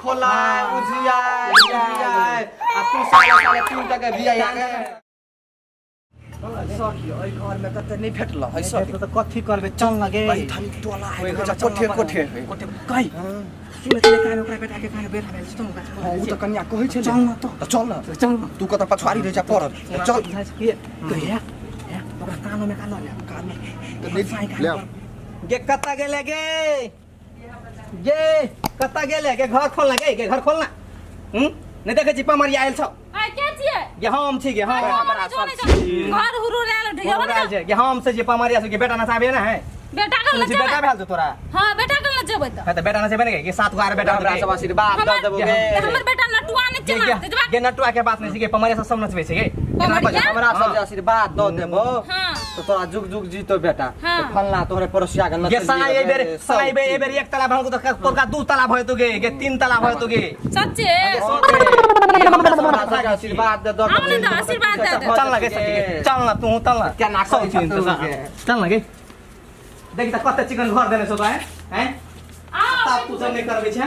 फोलाय उजियाय उजियाय आ तू साले साले तीन टा के बिया के। सखी एहि घर में कते नहीं भेटल है सखी। तऽ कथी करबै, चल न गे। एहि धनी टोला है। ओहि घर कोठे कोठे है। कोठे कहि सुनै छलै कान, ओकरा बेटा के कान बेटा भेल छै, चल ओकरा। हाँ, उ तऽ कनिया कहै छलै। चल न तऽ। तऽ चल न। चल न। तू कतऽ पछुआरी रहै छै पड़ल, चल। कहिया ओकरा कानमे कान लऽ ले। कान तऽ नहीं ले आउ। गे कतऽ गेले गे? गे कतऽ गेले गे? घर खोलना गे, गे घर खोलना। नहि देखै छी पमरिया आयल छौ। आइ के छियै? गे हम छी गे, हम। हमरा जो नहि जान घर हुरु लाल ढिगे। हमरा छै गे, हम से जे पमरिया से गे बेटा नचाबे ना है। बेटा के सुनै छी बेटा नचेबै? भेल छौ तोरा? हां, बेटा के नचेबै तऽ। है तऽ बेटा नचेबै ने गे, सात गो आर बेटा। हमरा सब आशीर्वाद दऽ देबो गे। हमर बेटा नटुआ नहि गे चला गे जबा। गे नटुआ के बात नहीं छै गे, पमरिया सब नचबै छै गे। पमरिया? हमरा सब जे आशीर्वाद दऽ देबो हां। तऽ तोरा जुग जुग जीतो बेटा। हाँ। तऽ फल्लाँ तोहरे पड़ोसिया के गे साला नचलियै एहि बेर गे, साला एहि बेर एहि बेर एक तला भऽ तऽ तोरका दू तला भऽ जेतौ गे, गे तीन तला भऽ जेतौ गे। सच्चे? गे सोच। हमरा सबके आशीर्वाद दे दऽ। हम नहि तऽ आशीर्वाद दे दे। चल ना गे सखी गे, चल ना तू, चल ना। केना सब करै चीज छौ तऽ गे? चल ना गे। देख तऽ कते चिकन घर देने छौ तो हैं हैं आ ताप तू सब नहि करबै छै।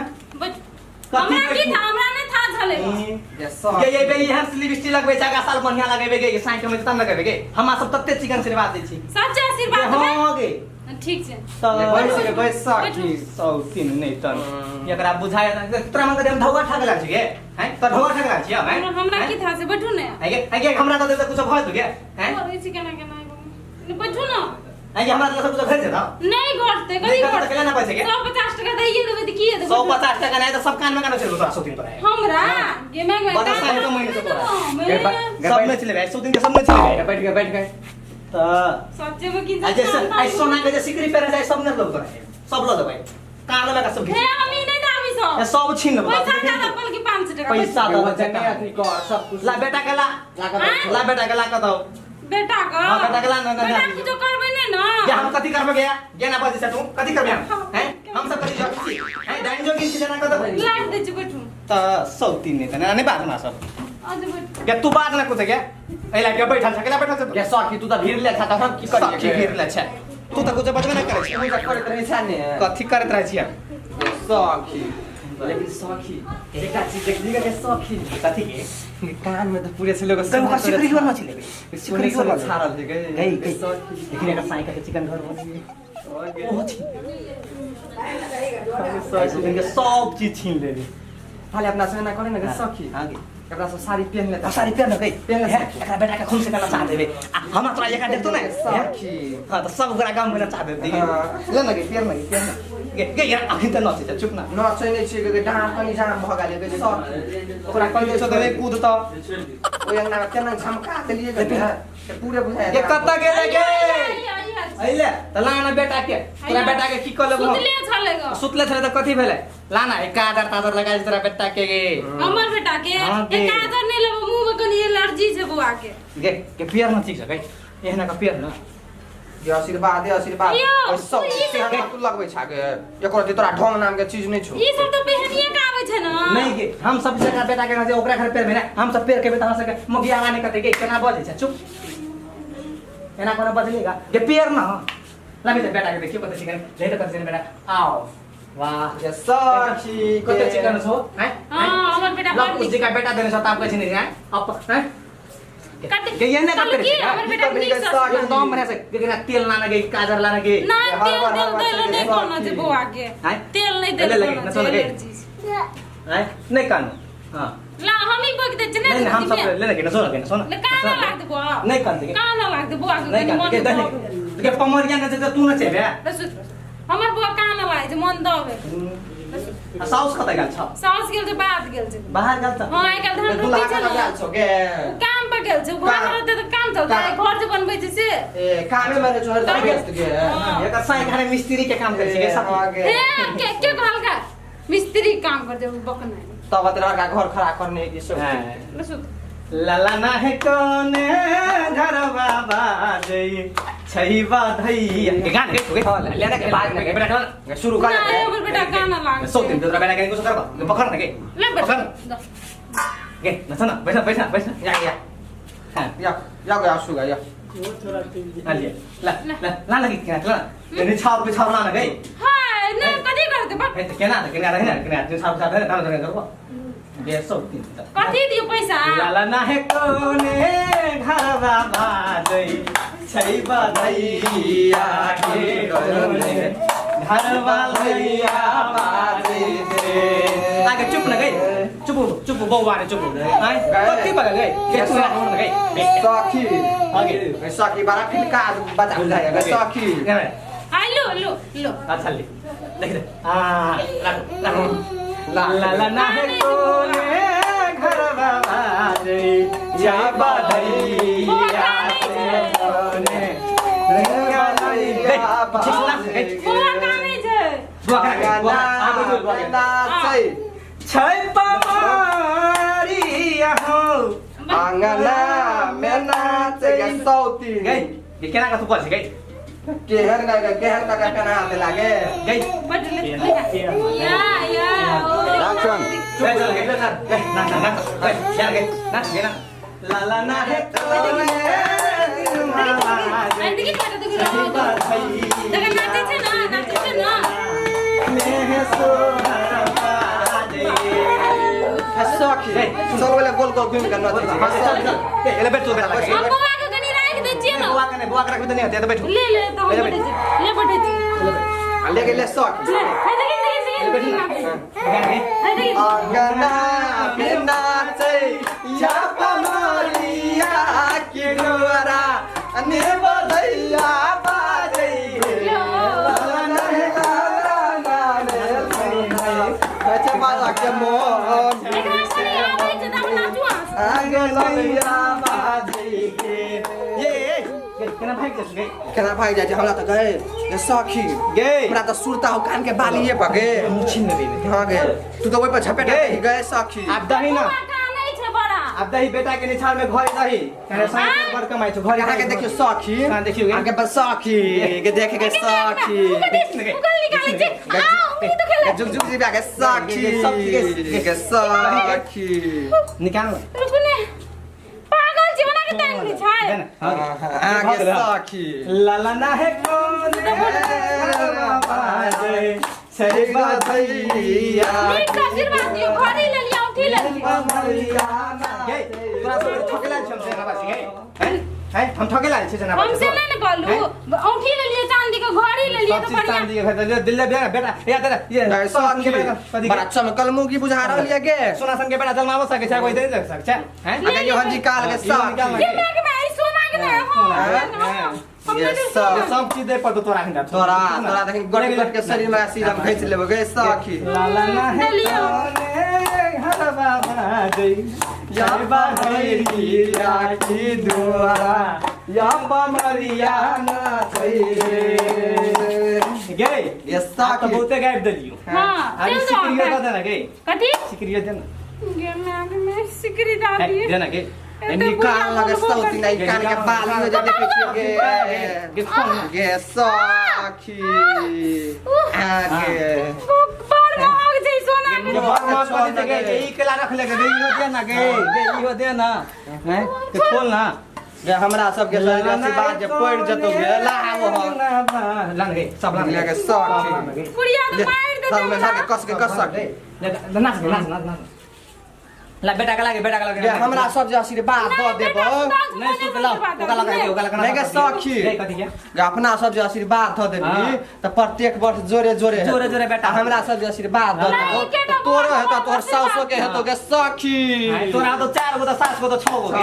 हमरा की था, हमरा नहि था छलै। गे सब गे ये बेर एहन लिपस्टिक लगबै छै, अगा साल बढ़िया लगेबै गे, साँझ में तब लगेबै गे। हमरा सब तते चिकन आशीर्वाद दै छी। सच्चे आशीर्वाद गे, देबै? हाँ गे। ठीक छै। तऽ बैस गे, बैस सखी। सौतीन नहि तन एकरा बुझाय तोरा मन हम धौआ ठग लागल छी गे हैं, तोरा धौआ ठग लागल छी हम हैं? हमरा की था से, बैठू ने। हैं गे, हैं गे, हमरा तऽ देते कुछ भऽ जेतौ गे हैं? करै छी केना केना ने, बैठू ने। हैं गे, हमरा तऽ सब कुछ भरि जेतौ। नहीं घटते। नहि कथी घटतै घटते? केना पैसे गे? 150 टका दैये देबै तऽ की हेतै? 150 टका नहि तऽ सब कान में कान चलि तोरा सौतीन तोरा। हमरा गे मैं बता साल के महीने से तोरा। गे, गे, सब नच लेबै, सौतीन के सब नच लेबै। गे, बैठ गे, बैठ गे। तऽ सच्चे में की? आ जे आइ सोना के जे सिकरी पहिरे छै सब नहि लऽ तोरा, सब लऽ देबै कान में का सब हे घीच। हम ई नहीं दाबी सब। ए, सब छीन लेबै। पैसा दे दे कि 500 टका। पैसा गे, दऽ वजन दे। नहि अथी कर सब कुछ। ला बेटा के ला। ला के आँय? बैठ। ला बेटा के ला कतौ। बेटा का? हाँ, बेटा के ला ना, ना, बेटा ना। कुछो करबै नहीं ना। गे हम कथी करबै गे? गे ना बजै छै तू कथी करबै हम हैं? हम सब कथी जोगी छी हैं? डाइन जोगी छी जेना कतौ। लाइट दै छी, बैठू। तऽ सौतीन नहि तऽ नहि बात हमरा सब। आज बैठू। गे तू बात ना कुछ गे, एहि ला के बैठल छ, केला बैठल छ तू? गे सखी, तू तऽ भीड़ ले छा तऽ हम की करियै? सखी गे? भीड़ ले छै, तू तऽ कुछ बजबे नहि करै छी। तू तऽ करैत रहै छा ने। कथी करैत रहै छियै? गे सखी, लेकिन सखी एकटा चीज देखली गे सखी? कथी के? गे, कान में तऽ पूरे से लोग कहीं ओकरा सिकरी घर में लेबै। सोने सोने छाड़ल है गे। गई गई सखी। लेकिन एकर साई के चिकन घर बनी गे। ओहो छीन लेबै के सब चीज छीन लेबै। खाली अपना संगे ना करे ने गे सखी। हाँ गे। एकरा सब साड़ी पेन लेता। आ साड़ी पेन गे। पेन ले। हे, एकरा बेटा के खून से के नचा देबै आ हमरा तोरा एकरा देखतो ने। सखी। हाँ तऽ सब गोरा गाँव में नचा देबै। हाँ। ले ना गे, पेन ना गे, पेन ना गे। गे यार, अखन तऽ नचै छै, चुप ना। नचै नहि छियै गे, डाँर कनि जाम भऽ गेल गे सखी। ओकरा कहि छौ तऽ नहि कूद तऽ। ओहि अंगना मे केना झमका देलियै गे ने, से पूरे बुझाय। गे कतऽ गेलै गे? आइया, आइया। अइले तऽ ला ना बेटा के, तोरा बेटा के की कऽ लेबो हम? सुतले छलै ग। सुतले छलै तऽ कथी भेलै? लाना एक काजर ताजर लगा दे तोरा बेटा के गे। हमर बेटा के? हाँ गे। एक काजर नहीं लेबो, मुंह में कनि एलर्जी छै बौआ के। गे गे पियर न ठीक छै गे, एहना के पियर न। गे आशीर्वाद दे, आशीर्वाद। यौ, ओहि सब ई सब- से तू लगबै छा गे, एको रत्ती तोरा ढोंग नाम के चीज नहि छौ। ई सब तऽ पेहनिए के आबै छै ने। नहीं गे, हम सब जगह बेटा के घर ओकरा घर पेर भेना, हम सब पेर के बेटा हम सब मोगिया नहीं कते गे, केना बजै छै? चुप, एना कोना बजलेगा गे? पियर न लाबे त बेटा के, देखियो कते चिकन ले त, कते चिकन बेटा। आओ, वाह। गे सखी कते चिकन छौ हैं? हाँ, हमर बेटा लव बड़ कुछ नीक। जी का बेटा देने छ ताप कहै छै नहीं हैं अप हैं कते गे ये ना कहलकै कते की, छै हमर बेटा की नीक करबै से गे? एकदम बढ़िया से गे ना तेल लाना गे, काजर लाना गे। ना हर तेल बार- तेल हर बार दैलो चलि नहि गेल कोनो छै सखी। बौआ के। आँय? तेल नहि ले देल लगे, कोनो न छै चल गे। एलर्जी छै। हैं नहीं कानू हां। ला हम ही बक दै छियै। नहीं नहीं, हम सब ले लगे ना, सोना के ना, सोना। ले कान लागतै बौआ। नहीं कान के। कान लागतै बौआ के। नहीं कनि कान मन के दबे। दे के पमरिया न जे तू न चेबे। ले सुत, हमर बौआ कान लागै छै, मन दबे। आ साउस कतऽ गेल छ? साउस गेल छै, बात गेल छै। बाहर गेल छ? हाँ, आइ काल्हि धान दुल्हा रोपै छै कतऽ ने। गेल छौ गे? ओ काम पर गेल छै, ओ घर काम- रहतै तऽ काम चलतै, काम- घर जे बनबै छै से। ए कामे मे रहै छौ हरदम व्यस्त गे। हाँ। एकर साई घरे मिस्त्री के काम करै छै गे ए, सब। हाँ गे। हे के कहलका मिस्त्री काम कर दे बकना। तब तेरा का घर खड़ा करने की सब। हाँ। ले सुत। लला ना है कोने घर बाबा जई छई बाधैया के गान गे गे हाँ, ले ना के बाद में गे। बेटा ठोल। गे, शुरू कर ना ले। हमर बेटा कान लागै सौ दिन तोरा बेटा के कुछ करबा गे, पकड़ ना गे। ले पकड़। बैठ। गे नचा ना, बैठा बैठा बैठा। या या। हाँ। या या गया सुगा या। हाँ, लिए ला ला ला लगी क्या ला यानी छाव पे छाव ला ना गई। हाय। नै कथी करते बक। ए, त केना त केना रहे ने केना जे साफ साफ रहे ने तब करबो गे सौ तीन त। कथी दियो पैसा? लाला ना है कोने घरवा बाजै छै बधैया के कोने घरवा लैया बाजै रे। आगे चुप न गई, चुप चुप बौआ रे चुप। आय कथी बगल गई के तू ना न गई सखी आगे सखी बड़ा फिलका बजा बुझाइ गे सखी। हाय लो लो लो। अच्छा ले देख दे आ राखो राखो। ला ला ना है कोने घरवा बाजै या बधैया के कोने बौआ कानै छै। छै पमारिया हो आंगना में नाचे गे सौती गई ये केना का तू बज गई केहन गाय गे केहन का केना हाथ लागे गई बड ले या या ओ एक्शन। चल चल गई ना ना ना गई यार गई ना गई ना ला ला ना है कोने आई देखि बेटा देखि देखि नाचै छै ना, नाचै छै ना। में सोहर बाजे सखी चल वाला गोल गोल घूम के नाचे चल चल ए ले बैठ तू बेटा लगे हम बौआ के कनी राख दै छियै ना। बुआ के नहीं बुआ के रखबे त नहीं होते तो बैठो ले ले तो हम ले बैठै छी, ले बैठै छी। ले गे ले सखी ले हाय देखि देखि देखि देखि हाय देखि। आंगना में नाचे या पमारिया के नोरा ने बधैया बाजै लो। के मोन एकरा कनी आबै छै त हम नाचू अहाँ से। आंगनैया बाजै के ये केना भाग जास गई केना भागि जाइ छै हमरा तऽ गए गे सखी गे हमरा तऽ सुरता हो कान के बालिए पर गे हम छीन लेबै। हाँ गे तू तऽ ओहि पर झपेट गे। गए सखी। आब दही ना बौआ कानै छै बड़ा। आब दही बेटा के निछाड़ में घरे दही कहे साइकिल बड़ कमाइ छौ घरे। अहाँ के देखियौ सखी। हाँ, देखियौ गे। अहाँ के बस सखी के देखे के सखी। उगल निकालै छै। आ उंगली तो खेले। जुग जुग जीवा के सखी के सखी निकाल रुकू ने पागल छी ओना के टाइम नै छै। अहाँ के सखी। लाला ना है कोने बाजे छै बधैया नीक से आशीर्वाद दियौ, घड़ी ले लिअ, औंठी ले लिअ। गे तोरा सब ठकेला छी हम से ना बासी गे हैं हैं हम ठकेला छी से ना हम से नै ने कहलु, औंठी ले लिअ चांदी के, घड़ी ले लिअ सब त चीज बढ़िया। चांदी के खरीद दिल बेटा बेटा या तेरा ये गए सखी बड़ा चमकल मुगी बुझा रहल ये गे। सोना सन के बेटा जलमाबो सके छै कोई दे सके छै हैं अगे यो हंजी काल के सखी। के my के my सोना के नै हो। हम ये नै सब। सब चीज दे पड़तो तोरा हिंदा तोरा तोरा देखिन गोट गोट के शरीर में सीधा घिंच लेबो गे सखी। लाला ना है लियो। घरवा बाजै या जय बधैया की दुआरा या बमरिया नाचै रे गे। ये आब तऽ सखी बहुते गाबि देलियौ। हां आब चल सिकरियो जाओ। दऽ दे ना गे कथी सिकरियो दे ना गे my के my सिकरी दादी दे ना गे निकाल लगे सौती नहीं कान के बाल हो जा देखे छियै गे गे खोल ना। गे सखी आगे बड़ महग छै सोना के। गे बड़ महग कथी छै गे? ई केला रख ले गे, इहो दे ना गे, गे इहो दे ना हैं के खोल ना। गे हमरा सबके शरीर आशीर्वाद जे पड़ि जेतौ गे लाहो हम लान गे सब लान ले गे सखी। बुढ़िया ले, तऽ मारि देतै सब में हमरा। धर के कस के कस सके ले नाच गे, नाच नाच नाच ला बेटा के लागे बेटा के लागे। गे हमरा सब जे आशीर्वाद दऽ देबौ नहीं सुतला ओका लगा के ओका लगा नहीं गे सखी। गे कथी के गे अपना सब जे आशीर्वाद दऽ देबही हाँ। तऽ प्रत्येक वर्ष जोरे जोरे हेतौ। जोरे जोरे बेटा। आ हमरा सब जे आशीर्वाद दऽ नहीं, देबौ के तऽ तऽ तोरो बौआ हेतौ तोहर आशीर्वाद सासो के हेतौ गे सखी। तोरा तो 4 गो तो 7 गो तो 6 गो गे।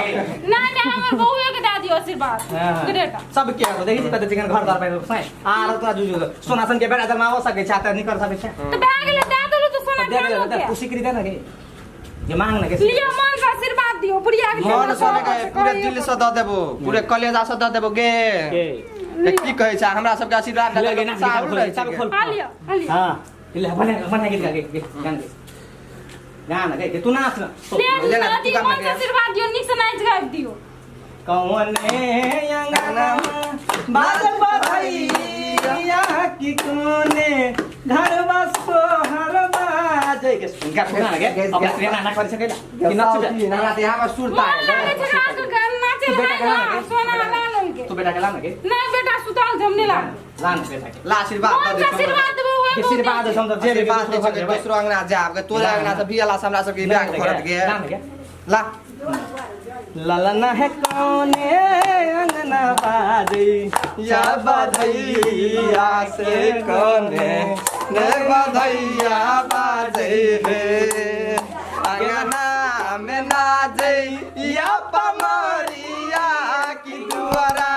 नहि नहि हमर बौए के दए दियौ आशीर्वाद हाँ। ग्रेटा सब के हो देखी छी कते चिकन घर द्वार पे साई आर तोरा जुजु सोना सन के बेटा जमाओ सके छै त नहीं कर सके छै तऽ भए गेलै दए देलु तऽ सोना दे दे के दे तू सिकरी दे ना गे ये मांग ना गे। लिअ मन से आशीर्वाद दियौ बुढ़िया के। मन से नहि गे, पूरे दिल से दऽ देबौ पूरे कलेजा से दऽ देबौ गे। के की कहै छै हमरा सबके आशीर्वाद ले गे ना साहुल रहै छै चालू गे। खोल। आ लिअ आ लिअ। हां ले बने बने गीत गा गे गे गान गे गान गे तू नाच ना। ले ले ना, अथी तू गाना मन से गे। आशीर्वाद दियौ नीक से नाचि गाबि दियौ। कौने अंगना बाज बधैया की कोने घरवा सोहर बाजै के सुनका सुना गे अपना श्री ना कर सकेला कि नाच बे। सौती, हमरा तऽ यहाँ पर सुरता मन लागै छै रात के नाचै तू बेटा के लान गे। सोना लाल के। तू बेटा के लान गे। नहीं बेटा सुतल छै हम नहीं लान। लान बेटा के ला आशीर्वाद मन दऽ से दे आशीर्वाद देबै ओहे आशीर्वाद हम सब जेबे। आशीर्वाद दै छौ, दोसरो अंगना जाब गे, तोरे अंगना से भी अला से हमरा सबके बियाह के फरत गे। ला ने गे। ला। ललना है कौने अंगना बाजै या बधैया से कने ने बधैया बाजै हे, अंगना में नाजै या पमरिया की दुआरा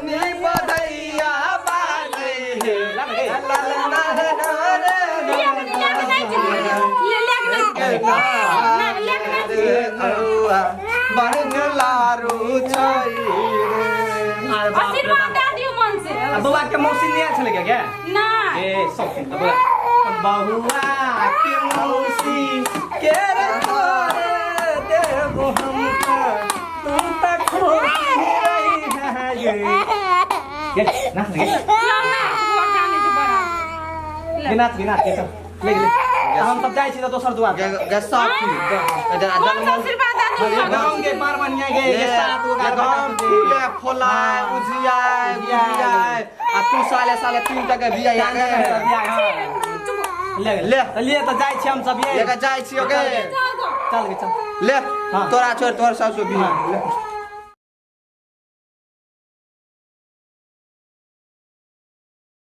नी बधैया बाजै हे। ललना है रे। ले के नहीं चली, ले ले के नहीं, ले के नहीं चली। बन लारू छै रे। अरे बाप रे। आशीर्वाद बाप। दे दियो मन से। आ बौआ के मौसी नहि आयल छलै गे? नहीं। ए सब तऽ बौआ बहुआ के मौसी के रे तोरे देबो हम तू तऽ खुशी रही है ये। गे नाच गे। ला ना, बुआ काने जो बड़ा। गे नाच गे, नाच गे, चल ले गेलै। हम सब जाइ छी तऽ दोसर दुआर। गे गे सखी। मन से आशीर्वाद दे दियो। गाँव के पारमनिया गे, ये सात गो गार। गाँव फूले फोलाय उजियाय बुझियाय आ तू साले साले तीन टा के बिया गे। ले ले। ले तऽ जाइ छी हम सब ये। लेके जाइ छियो गे। जाओ दो। चल गे, चल। ले। हाँ। तोरा छोड़ तोहर सासु बिया ले।